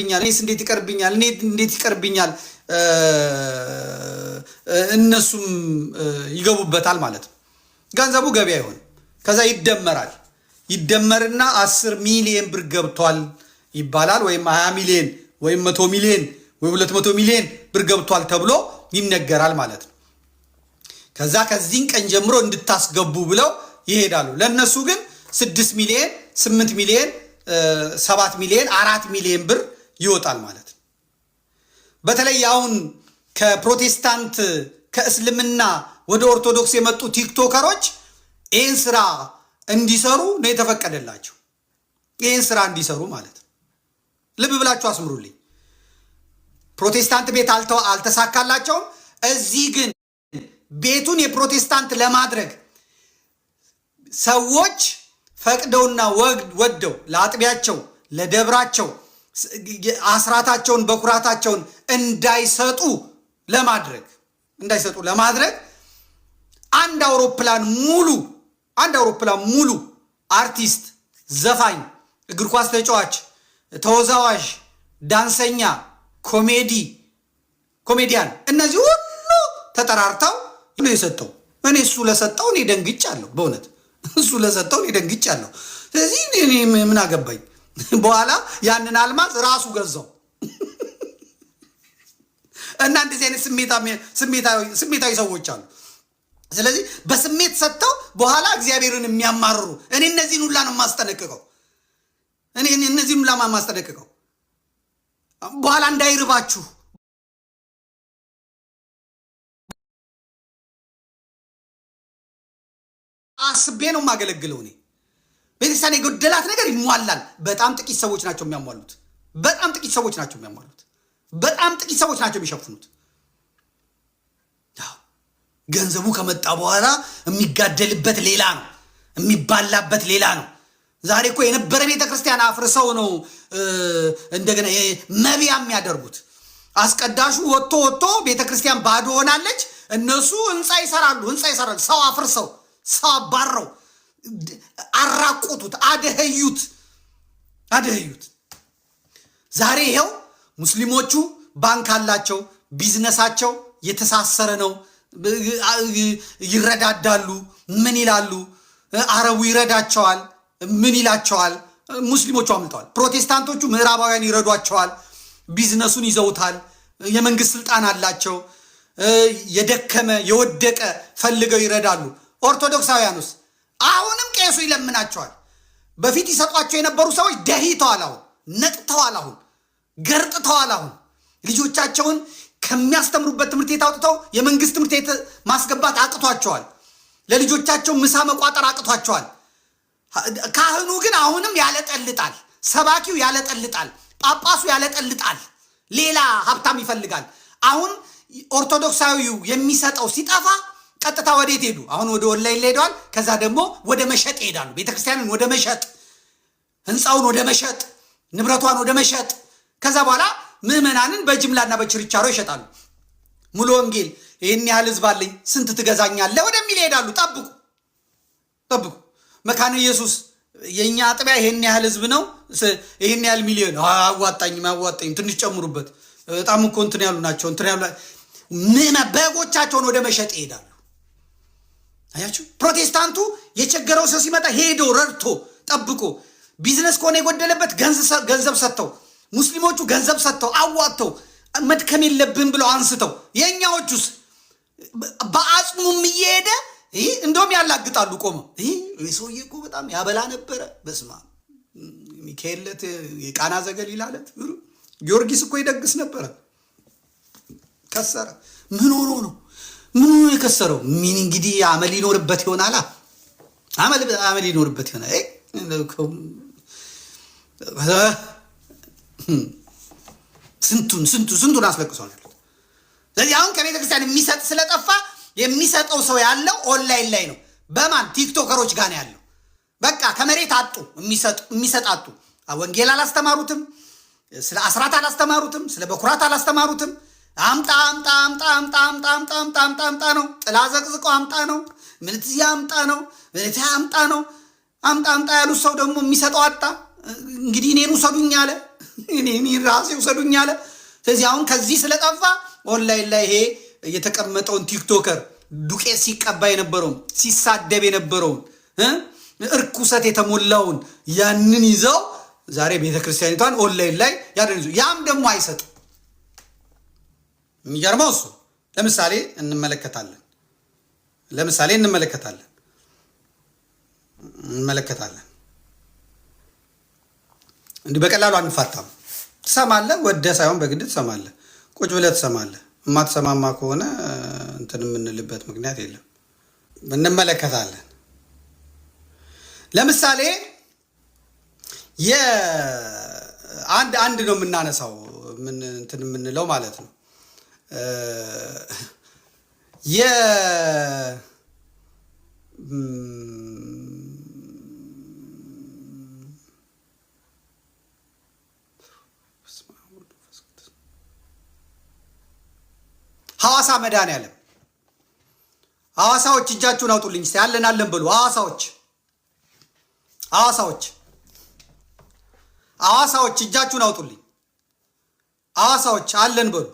ይቀርብኛል? እኔስ እንዴት ይቀርብኛል? እኔ እንዴት ይቀርብኛል? እነሱም ይገቡበታል ማለት ነው። ገንዘቡ ገቢ አይሆንም። ከዛ ይደመራል። ይደመርና 10 ሚሊየን ብር ገብቷል ይባላል። ወይም 20 ሚሊየን ወይም 100 ሚሊየን ወይ 200 ሚሊየን ብር ገብቷል ተብሎ ይነገራል ማለት ነው። ከዛ ከዚህን ቀን ጀምሮ እንድታስገቡ ብለው ይሄዳሉ። ለእነሱ ግን 6 ሚሊየን፣ 8 ሚሊየን፣ 7 ሚሊየን፣ 4 ሚሊየን ብር ይወጣል ማለት ነው። በተለይ አሁን ከፕሮቴስታንት ከእስልምና ወደ ኦርቶዶክስ የመጡ ቲክቶከሮች ይህን ስራ እንዲሰሩ ነው የተፈቀደላቸው። ይህን ስራ እንዲሰሩ ማለት ነው። ልብ ብላችሁ አስምሩልኝ። ፕሮቴስታንት ቤት አልተሳካላቸውም። እዚህ ግን ቤቱን የፕሮቴስታንት ለማድረግ ሰዎች ፈቅደውና ወደው ለአጥቢያቸው ለደብራቸው አስራታቸውን በኩራታቸውን እንዳይሰጡ ለማድረግ አንድ አውሮፕላን ሙሉ፣ አንድ አውሮፕላን ሙሉ አርቲስት፣ ዘፋኝ፣ እግር ኳስ ተጫዋች፣ ተወዛዋዥ፣ ዳንሰኛ፣ ኮሜዲያን እነዚህ ሁሉ ተጠራርተው ነው የሰጠው። እኔ እሱ ለሰጠው እኔ ደንግጫለሁ። በእውነት እሱ ለሰጠው እኔ ደንግጫለሁ። ስለዚህ እኔ ምን አገባኝ? በኋላ ያንን አልማዝ ራሱ ገዛው። እና እንደዚህ አይነት ስሜታዊ ሰዎች አሉ። ስለዚህ በስሜት ሰጥተው በኋላ እግዚአብሔርን የሚያማርሩ፣ እኔ እነዚህን ሁላ ነው የማስጠነቅቀው። እኔ እነዚህን ሁላ የማስጠነቅቀው በኋላ እንዳይርባችሁ። አስቤ ነው የማገለግለው። እኔ ቤተክርስቲያን የጎደላት ነገር ይሟላል። በጣም ጥቂት ሰዎች ናቸው የሚያሟሉት። በጣም ጥቂት ሰዎች ናቸው የሚያሟሉት። በጣም ጥቂት ሰዎች ናቸው የሚሸፍኑት። ገንዘቡ ከመጣ በኋላ የሚጋደልበት ሌላ ነው፣ የሚባላበት ሌላ ነው። ዛሬ እኮ የነበረ ቤተ ክርስቲያን አፍርሰው ነው እንደገና መቢያ የሚያደርጉት። አስቀዳሹ ወጥቶ ወጥቶ ቤተ ክርስቲያን ባዶ ሆናለች። እነሱ ህንፃ ይሰራሉ፣ ህንፃ ይሰራሉ። ሰው አፍርሰው፣ ሰው አባረው አራቆቱት፣ አደኸዩት፣ አደኸዩት። ዛሬ ይኸው ሙስሊሞቹ ባንክ አላቸው፣ ቢዝነሳቸው የተሳሰረ ነው። ይረዳዳሉ። ምን ይላሉ? አረቡ ይረዳቸዋል። ምን ይላቸዋል? ሙስሊሞቹ አምልጠዋል። ፕሮቴስታንቶቹ ምዕራባውያን ይረዷቸዋል። ቢዝነሱን ይዘውታል። የመንግስት ስልጣን አላቸው። የደከመ የወደቀ ፈልገው ይረዳሉ። ኦርቶዶክሳውያኑስ አሁንም ቄሱ ይለምናቸዋል። በፊት ይሰጧቸው የነበሩ ሰዎች ደህይተዋል። አሁን ነቅተዋል። አሁን ገርጥተዋል። አሁን ልጆቻቸውን ከሚያስተምሩበት ትምህርት ቤት አውጥተው የመንግስት ትምህርት ቤት ማስገባት አቅቷቸዋል። ለልጆቻቸው ምሳ መቋጠር አቅቷቸዋል። ካህኑ ግን አሁንም ያለጠልጣል። ሰባኪው ያለጠልጣል። ጳጳሱ ያለጠልጣል። ሌላ ሀብታም ይፈልጋል። አሁን ኦርቶዶክሳዊው የሚሰጠው ሲጠፋ ቀጥታ ወዴት ሄዱ? አሁን ወደ ኦንላይን ሄደዋል። ከዛ ደግሞ ወደ መሸጥ ይሄዳሉ። ቤተክርስቲያንን ወደ መሸጥ፣ ህንፃውን ወደ መሸጥ፣ ንብረቷን ወደ መሸጥ። ከዛ በኋላ ምዕመናንን በጅምላና በችርቻሮ ይሸጣሉ። ሙሉ ወንጌል ይህን ያህል ህዝብ አለኝ፣ ስንት ትገዛኛለህ ወደሚል ይሄዳሉ። ጠብቁ፣ ጠብቁ። መካነ ኢየሱስ የእኛ አጥቢያ ይሄን ያህል ህዝብ ነው፣ ይሄን ያህል ሚሊዮን፣ አዋጣኝም፣ አዋጣኝም፣ ትንሽ ጨምሩበት፣ በጣም እኮ እንትን ያሉ ናቸው፣ እንትን ያሉ በጎቻቸውን ወደ መሸጥ ይሄዳሉ። አያችሁ፣ ፕሮቴስታንቱ የቸገረው ሰው ሲመጣ ሄዶ ረድቶ ጠብቆ፣ ቢዝነስ ከሆነ የጎደለበት ገንዘብ ሰጥተው፣ ሙስሊሞቹ ገንዘብ ሰጥተው አዋጥተው መድከም የለብን ብለው አንስተው፣ የእኛዎቹስ በአጽሙም እየሄደ ይህ እንደውም ያላግጣሉ። ቆመው ይህ ሰውዬ እኮ በጣም ያበላ ነበረ። በስመ አብ፣ ሚካኤል ዕለት፣ የቃና ዘገሊላ ዕለት ጊዮርጊስ እኮ ይደግስ ነበረ። ከሰረ። ምን ሆኖ ነው? ምን ሆኖ የከሰረው? ምን እንግዲህ አመል ይኖርበት ይሆናላ። አመል ይኖርበት ይሆናል። ስንቱን ስንቱ ስንቱን አስለቅሶ ነው ያሉት። ስለዚህ አሁን ከቤተ ክርስቲያን የሚሰጥ ስለጠፋ የሚሰጠው ሰው ያለው ኦንላይን ላይ ነው። በማን ቲክቶከሮች ጋር ነው ያለው። በቃ ከመሬት አጡ፣ የሚሰጥ አጡ። ወንጌል አላስተማሩትም፣ ስለ አስራት አላስተማሩትም፣ ስለ በኩራት አላስተማሩትም። አምጣ አምጣ አምጣ አምጣ አምጣ አምጣ አምጣ አምጣ አምጣ ነው። ጥላ ዘቅዝቀው አምጣ ነው። ምንትያ አምጣ ነው። ምንትያ አምጣ ነው። አምጣ አምጣ ያሉት ሰው ደግሞ የሚሰጠው አጣ። እንግዲህ እኔን ውሰዱኝ አለ። እኔ ራሴ ውሰዱኝ አለ። ስለዚህ አሁን ከዚህ ስለጠፋ ኦንላይን ላይ ይሄ የተቀመጠውን TikToker ዱቄት ሲቀባ የነበረውን፣ ሲሳደብ የነበረውን፣ እርኩሰት የተሞላውን ያንን ይዘው ዛሬ ቤተክርስቲያኒቷን ኦንላይን ላይ ያደንዙ። ያም ደግሞ አይሰጥም። የሚገርመው እሱ ለምሳሌ እንመለከታለን ለምሳሌ እንመለከታለን። እንዲህ በቀላሉ አንፋታም። ትሰማለህ፣ ወደ ሳይሆን በግድ ትሰማለህ። ቁጭ ብለህ ትሰማለህ። የማትሰማማ ከሆነ እንትን የምንልበት ምክንያት የለም። እንመለከታለን። ለምሳሌ የአንድ አንድ ነው የምናነሳው፣ እንትን የምንለው ማለት ነው። ሐዋሳ መድኃኔዓለም፣ ሐዋሳዎች እጃችሁን አውጡልኝ እስኪ፣ አለን አለን በሉ። ሐዋሳዎች፣ ሐዋሳዎች፣ ሐዋሳዎች እጃችሁን አውጡልኝ። ሐዋሳዎች አለን በሉ።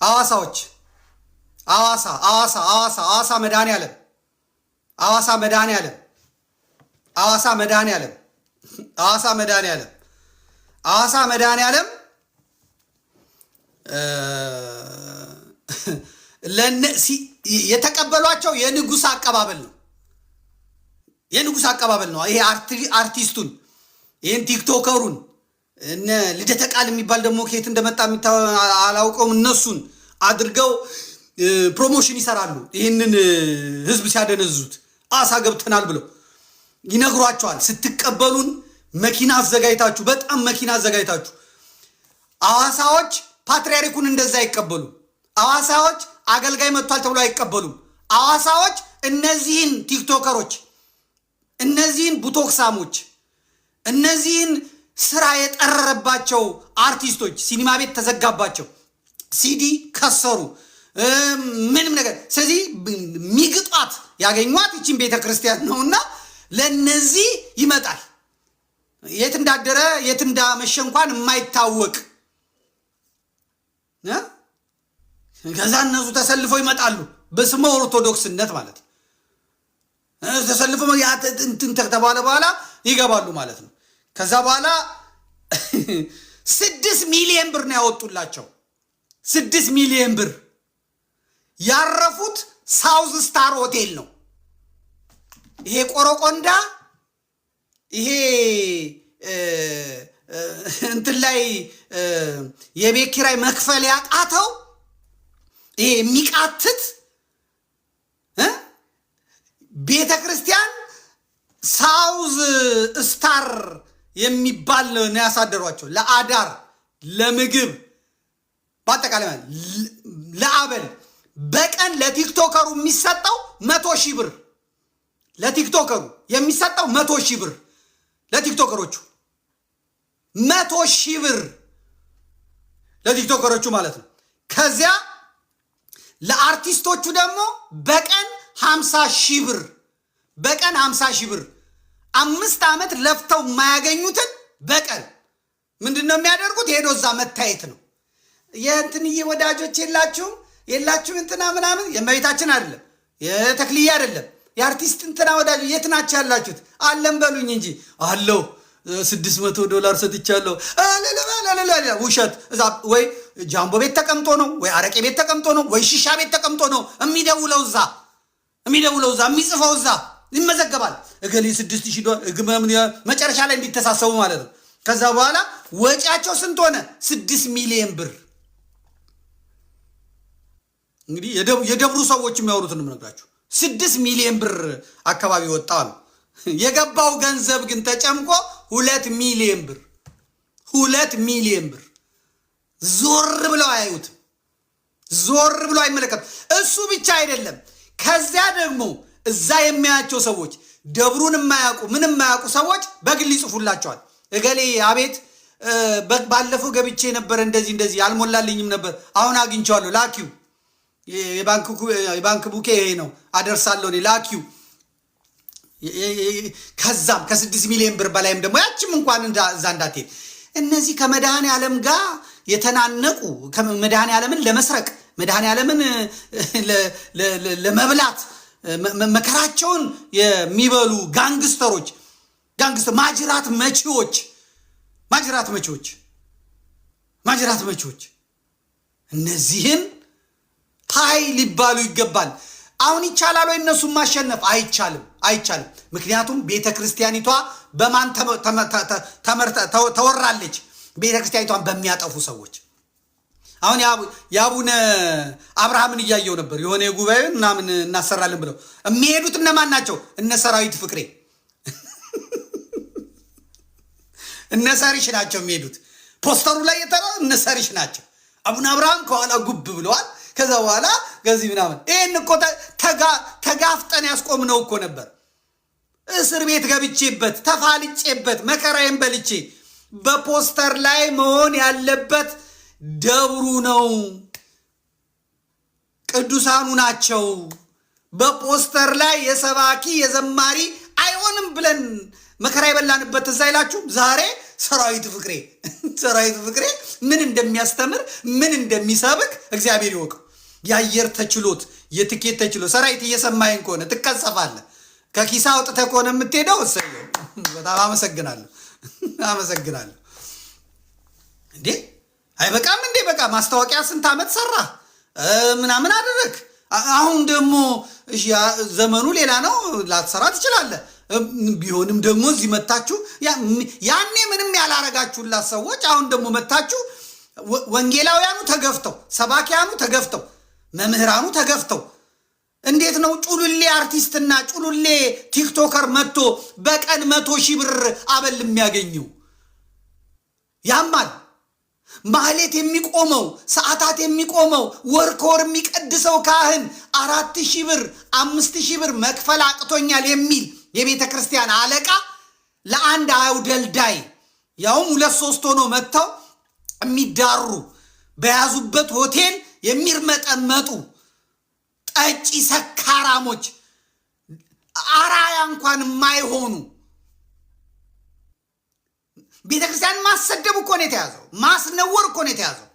ሐዋሳዎች፣ ሐዋሳ፣ ሐዋሳ፣ ሐዋሳ፣ ሐዋሳ መድኃኔዓለም፣ ሐዋሳ መድኃኔዓለም፣ ሐዋሳ መድኃኔዓለም፣ ሐዋሳ መድኃኔዓለም፣ ሐዋሳ መድኃኔዓለም የተቀበሏቸው የንጉሥ አቀባበል ነው። የንጉሥ አቀባበል ነው። ይሄ አርቲስቱን፣ ይህን TikToker ኡን፣ እነ ልደተ ቃል የሚባል ደግሞ ከየት እንደመጣ አላውቀውም። እነሱን አድርገው promotion ይሰራሉ። ይህንን ህዝብ ሲያደነዝዙት አሳ ገብተናል ብለው ይነግሯቸዋል። ስትቀበሉን መኪና አዘጋጅታችሁ፣ በጣም መኪና አዘጋጅታችሁ። አዋሳዎች ፓትርያርኩን እንደዛ አይቀበሉም። አዋሳዎች አገልጋይ መጥቷል ተብሎ አይቀበሉም። አዋሳዎች እነዚህን TikToker ኦች፣ እነዚህን ቡቶክሳሞች፣ እነዚህን ስራ የጠረረባቸው አርቲስቶች፣ ሲኒማ ቤት ተዘጋባቸው፣ ሲዲ ከሰሩ፣ ምንም ነገር። ስለዚህ ሚግጧት ያገኟት ይችን ቤተ ክርስቲያን ነውና ለነዚህ ይመጣል። የት እንዳደረ የት እንዳመሸ እንኳን የማይታወቅ፣ ከዛ እነሱ ተሰልፈው ይመጣሉ። በስመ ኦርቶዶክስነት ማለት ተሰልፈው እንትን ከተባለ በኋላ ይገባሉ ማለት ነው። ከዛ በኋላ 6 ሚሊዮን ብር ነው ያወጡላቸው። 6 ሚሊዮን ብር። ያረፉት South Star ሆቴል ነው። ይሄ ቆሮቆንዳ፣ ይሄ እንትን ላይ የቤት ኪራይ መክፈል ያቃተው፣ ይሄ የሚቃትት ቤተ ክርስቲያን South Star የሚባል ነው ያሳደሯቸው። ለአዳር፣ ለምግብ፣ በአጠቃላይ ለአበል በቀን ለ TikToker ኡ የሚሰጠው 100,000 ብር፣ ለ TikToker ኡ የሚሰጠው 100,000 ብር፣ ለ TikToker ኦቹ 100,000 ብር፣ ለ TikToker ኦቹ ማለት ነው። ከዚያ ለአርቲስቶቹ ደግሞ በቀን 50,000 ብር፣ በቀን 50,000 ብር። 5 ዓመት ለፍተው የማያገኙትን በቀን። ምንድን ነው የሚያደርጉት? ሄዶ እዛ መታየት ነው። የእንትንዬ ወዳጆች የላችሁም፣ የላችሁም፣ እንትና ምናምን፣ የእመቤታችን አይደለም፣ የተክልዬ አይደለም፣ የአርቲስት እንትና ወዳጆች የት ናቸው ያላችሁት? አለን በሉኝ እንጂ። አለው፣ $600 ሰጥቻለሁ። ውሸት። እዛ ወይ ጃምቦ ቤት ተቀምጦ ነው፣ ወይ አረቄ ቤት ተቀምጦ ነው፣ ወይ ሺሻ ቤት ተቀምጦ ነው የሚደውለው፣ እዛ የሚደውለው፣ እዛ የሚጽፈው፣ እዛ ይመዘገባል። እገሌ 6000 ዶላር መጨረሻ ላይ እንዲተሳሰቡ ማለት ነው። ከዛ በኋላ ወጪያቸው ስንት ሆነ? 6 ሚሊዮን ብር። እንግዲህ የደብሩ ሰዎች የሚያወሩትን የምነግራችሁ 6 ሚሊዮን ብር አካባቢ ወጣ ነው። የገባው ገንዘብ ግን ተጨምቆ 2 ሚሊዮን ብር፣ 2 ሚሊዮን ብር። ዞር ብለው አያዩትም። ዞር ብለው አይመለከቱም። እሱ ብቻ አይደለም። ከዚያ ደግሞ እዛ የሚያያቸው ሰዎች፣ ደብሩን የማያውቁ፣ ምንም የማያውቁ ሰዎች በግል ይጽፉላቸዋል። እገሌ አቤት፣ ባለፈው ገብቼ ነበር፣ እንደዚህ እንደዚህ አልሞላልኝም ነበር፣ አሁን አግኝቼዋለሁ፣ ላኪው፣ የባንክ book ኤ ይሄ ነው፣ አደርሳለሁ እኔ፣ ላኪው። ከዛም ከ6 ሚሊዮን ብር በላይም ደግሞ ያችም እንኳን እዛ እንዳትሄድ። እነዚህ ከመድኃኔ ዓለም ጋር የተናነቁ፣ መድኃኔ ዓለምን ለመስረቅ፣ መድኃኔ ዓለምን ለመብላት መከራቸውን የሚበሉ gangster ኦች፣ gangster ማጅራት መቺዎች፣ ማጅራት መቺዎች፣ ማጅራት መቺዎች፣ እነዚህን ሀይ ሊባሉ ይገባል። አሁን ይቻላል ወይ እነሱን ማሸነፍ? አይቻልም፣ አይቻልም። ምክንያቱም ቤተ ክርስቲያኒቷ በማን ተወራለች? ቤተ ክርስቲያኒቷን በሚያጠፉ ሰዎች። አሁን የአቡነ አብርሃምን እያየው ነበር። የሆነ የጉባኤ ምናምን እናሰራለን ብለው የሚሄዱት እነማን ናቸው? እነ ሰራዊት ፍቅሬ፣ እነ ሰሪሽ ናቸው የሚሄዱት። ፖስተሩ ላይ የተራ እነ ሰሪሽ ናቸው። አቡነ አብርሃም ከኋላ ጉብ ብለዋል። ከዛ በኋላ ከዚህ ምናምን ይህን እኮ ተጋፍጠን ያስቆምነው እኮ ነበር። እስር ቤት ገብቼበት፣ ተፋልጬበት፣ መከራዬን በልቼ በፖስተር ላይ መሆን ያለበት ደብሩ ነው፣ ቅዱሳኑ ናቸው። በፖስተር ላይ የሰባኪ የዘማሪ አይሆንም ብለን መከራ የበላንበት እዛ አይላችሁም? ዛሬ ሰራዊት ፍቅሬ፣ ሰራዊት ፍቅሬ ምን እንደሚያስተምር፣ ምን እንደሚሰብክ እግዚአብሔር ይወቀው። የአየር ተችሎት፣ የትኬት ተችሎት፣ ሰራዊት እየሰማኸኝ ከሆነ ትቀጸፋለህ። ከኪሳ አውጥተህ ከሆነ የምትሄደው እሰየው። በጣም አመሰግናለሁ፣ አመሰግናለሁ። እንዴ አይበቃም እንዴ? በቃ ማስታወቂያ ስንት ዓመት ሰራ ምናምን አደረግ። አሁን ደግሞ ዘመኑ ሌላ ነው፣ ላትሰራ ትችላለህ። ቢሆንም ደግሞ እዚህ መታችሁ ያኔ ምንም ያላረጋችሁላት ሰዎች አሁን ደግሞ መታችሁ ወንጌላውያኑ ተገፍተው፣ ሰባኪያኑ ተገፍተው፣ መምህራኑ ተገፍተው እንዴት ነው ጩሉሌ አርቲስትና ጩሉሌ TikToker መጥቶ በቀን 100,000 ብር አበል የሚያገኘው? ያማል። ማህሌት የሚቆመው፣ ሰዓታት የሚቆመው፣ ወር ከወር የሚቀድሰው ካህን 4,000 ብር፣ 5,000 ብር መክፈል አቅቶኛል የሚል የቤተ ክርስቲያን አለቃ ለአንድ አውደልዳይ፣ ያውም ሁለት ሶስት ሆኖ መጥተው የሚዳሩ፣ በያዙበት ሆቴል የሚርመጠመጡ ጠጪ ሰካራሞች፣ አራያ እንኳን የማይሆኑ፣ ቤተ ክርስቲያን ማሰደብ እኮ ነው የተያዘው። ማስነወር እኮ ነው የተያዘው።